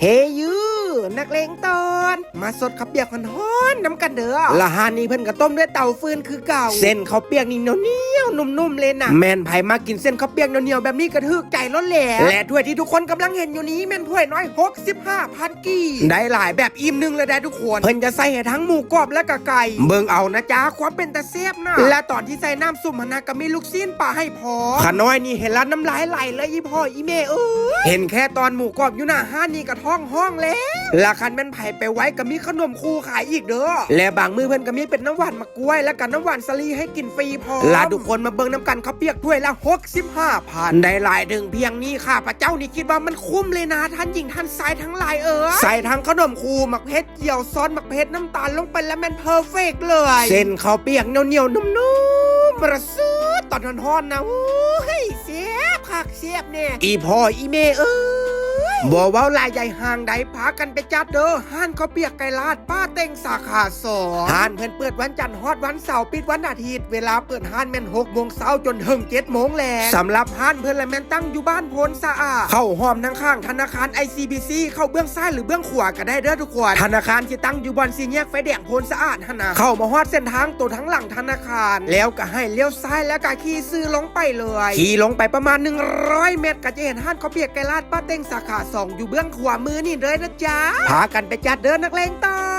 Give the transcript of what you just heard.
ເຮຍື ນັກເລງຕອນ ມາສົດເຂົ້າປຽກຮ້ອນໆນຳກັນເດີ. ລະຮ້ານນີ້ເພິ່ນກໍຕົ້ມດ້ວຍເຕົາຟືນຄືເກົ່າ. ເສັ້ນເຂົ້າປຽກນີ້ໜຽວໆນຸ້ມໆເລີຍນະ. ແມ່ນໃຜມັກກິນເສັ້ນເຂົ້າປຽກໜຽວໆແບບນີ້ກໍຖືກໃຈໂລດແຫຼະ. ແລະຖ້ວຍທີ່ທຸກຄົນກຳລັງເຫັນຢູ່ນີ້ແມ່ນຖ້ວຍນ້ອຍ ຫົກສິບຫ້າພັນກີບ. ໄດ້ຫຼາຍແບບອີ່ມໜຶ່ງເລີຍໄດ໋ທຸກຄົນ. ເພິ່ນຈະໃສ່ໃຫ້ທັງໝູກອບແລະກະໄກ່. ເບິ່ງເອົານະຈ້າ ຄວາມເປັນຕາແຊບນະ. ແລະຕອນທີ່ໃສ່ນ້ຳຊຸບຫັ້ນນະ ກໍມີລູກຊີ້ນປາໃຫ້ພ້ອມ. ຂ້ານ້ອຍນີ້ເຫັນແລ້ວນ້ຳລາຍໄຫຼເລີຍ ອີ່ພໍ່ອີ່ແມ່ເອີຍ. ເຫັນແຄ່ຕອນໝູກອບຢູ່ໜ້າຮ້ານນີ້ກໍທ້ອງຮ້ອງແລ້ວ. ລະຄັນແມ່ນໃຜໄປໄວກໍມີຂະໜົມຄູຂາຍອີກເດີ. ແລະບາງມື້ເພິ່ນກໍມີເປັນນ້ຳຫວານໝາກກ້ວຍ ແລະກໍນ້ຳຫວານສາລີໃຫ້ກິນຟຣີພ້ອມ. ລະທຸກຄົນມາເບິ່ງນຳກັນ ເຂົ້າປຽກຖ້ວຍລະຫົກສິບຫ້າພັນ ໄດ້ຫຼາຍເຖິງພຽງນີ້ ຂ້າພະເຈົ້ານີ້ຄິດວ່າມັນຄຸ້ມເລີຍນະ ທ່ານຍິງທ່ານຊາຍທັງຫຼາຍເອີຍ. ໃສ່ທັງຂະໜົມຄູ ໝາກເຜັດ ຈຽວ ຊອດໝາກເຜັດ ນ້ຳຕານລົງໄປລະແມ່ນເພີເຟັກເລີຍ. ເສັ້ນເຂົ້າປຽກໜຽວໆນຸ້ມໆ ປະເສີດຕອນຮ້ອນໆນະ. ໂອ້ຍ ແຊບຄັກແຊບແນ່ ອີ່ພໍ່ອີ່ແມ່ເອີຍ. ບໍ່ເວົ້າຫຼາຍໃຫຍ່ຫ່າງໃດ ພາກັນໄປຈັດເດີ ຮ້ານເຂົ້າປຽກໄກ່ລາດປ້າເຕັງສາຂາສອງ. ຮ້ານເພິ່ນເປີດວັນຈັນຮອດວັນເສົາ ປິດວັນອາທິດ. ເວລາເປີດຮ້ານແມ່ນຫົກໂມງເຊົ້າຈົນເຖິງເຈັດໂມງແລງ. ສຳລັບຮ້ານເພິ່ນລະແມ່ນຕັ້ງຢູ່ບ້ານໂພນສະອາດ ເຂົ້າຮ່ອມທາງຂ້າງທະນາຄານ ໄອຊີບີຊີ ເຂົ້າເບື້ອງຊ້າຍ ຫຼື ເບື້ອງຂວາກໍໄດ້ເດີທຸກຄົນ. ທະນາຄານຊິຕັ້ງຢູ່ບ່ອນສີ່ແຍກໄຟແດງໂພນສະອາດຫັ້ນນະ. ເຂົ້າມາຮອດເສັ້ນທາງໂຕທາງຫຼັງທະນາຄານ ແລ້ວກໍໃຫ້ລ້ຽວຊ້າຍ ແລ້ວກໍຂີ່ຊື່ລົງໄປເລີຍ. ຂີ່ລົງໄປປະມານໜຶ່ງຮ້ອຍແມັດ ກໍຈະເຫັນຮ້ານເຂົ້າປຽກໄກ່ລາດປ້າເຕັງສາຂາສອງ ຢູ່ເບື້ອງຂວາມືນີ້ເລີຍນະຈ໊ະ. ພາກັນໄປຈັດເດີນັກເລງຕອນ.